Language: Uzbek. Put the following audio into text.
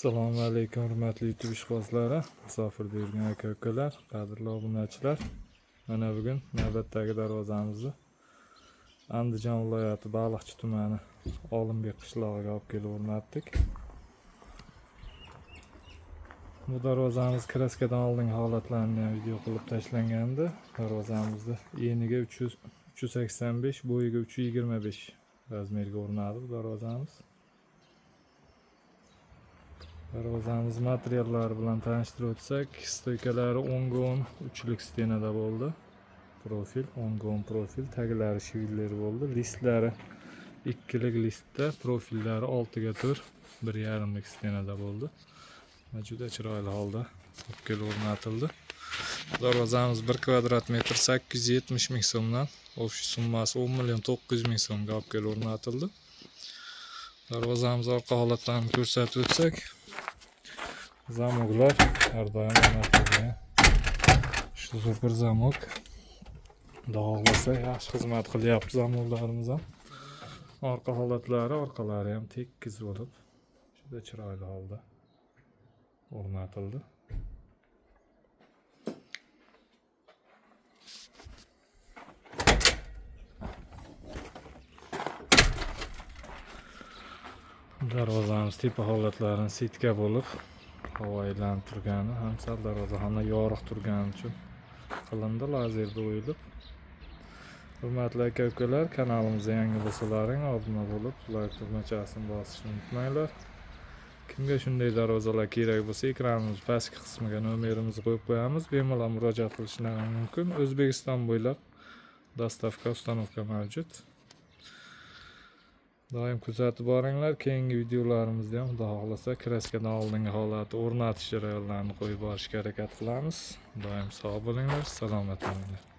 Assalomu alaykum, hurmatli YouTube ishqibozlari, musofirda yurgan aka ukalar, qadrli obunachilar. Mana bugun navbatdagi darvozamizni Andijon viloyati Baliqchi tumani Olimbek qishlog'iga olib kelib o'rnatdik. Bu darvozamiz kraskadan oldingi holatlarini ham video qilib tashlangandi. Darvozamizni eniga 385, bo'yiga 325 razmerga o'rnadi bu darvozamiz. Darvozamiz materiallari bilan tanishtirib o'tsak, stoykalari 10 ga 10 uchlik stenada bo'ldi. Profil 10 ga 10 profil, taglari shiviller bo'ldi. Listlari ikkilik listda, profillari 6 ga 4 1,5lik stenada bo'ldi. Va juda chiroyli holda olib kelib o'rnatildi. Darvozamiz 1 kvadrat metr 870 ming so'mdan, общий summasi 10 million 900 ming so'mga olib kelib o'rnatildi. Darvozamiz orqa holatlarini ko'rsatib o'tsak, zamoklar har doim o'rnatilgan. Shu super zamok. Xudo xohlasa yaxshi xizmat qilyapti zamoklarimiz ham. Orqa holatlari, orqalari ham tekis bo'lib, juda chiroyli holda o'rnatildi. Darvozamiz tepa holatlarini setka bo'lib, havo aylanib turgani ham sal darvozaxona yorug' turgani uchun qilindi, lazerda o'yilib. Hurmatli aka ukalar, kanalimizga yangi bo'lsalaring obuna bo'lib, like tugmachasini bosishni unutmanglar. Kimga shunday darvozalar kerak bo'lsa, ekranimiz pastki qismiga nomerimizni qo'yib qo'yamiz. Bemalol murojaat qilishlari mumkin. O'zbekiston bo'ylab dostavka, установка mavjud. Doim kuzatib boringlar. Keyingi videolarimizda ham Xudo xohlasa kraskadan oldingi holati o'rnatish jarayonlarini qo'yib borishga harakat qilamiz. Doim sog' bo'linglar, salomat bo'linglar.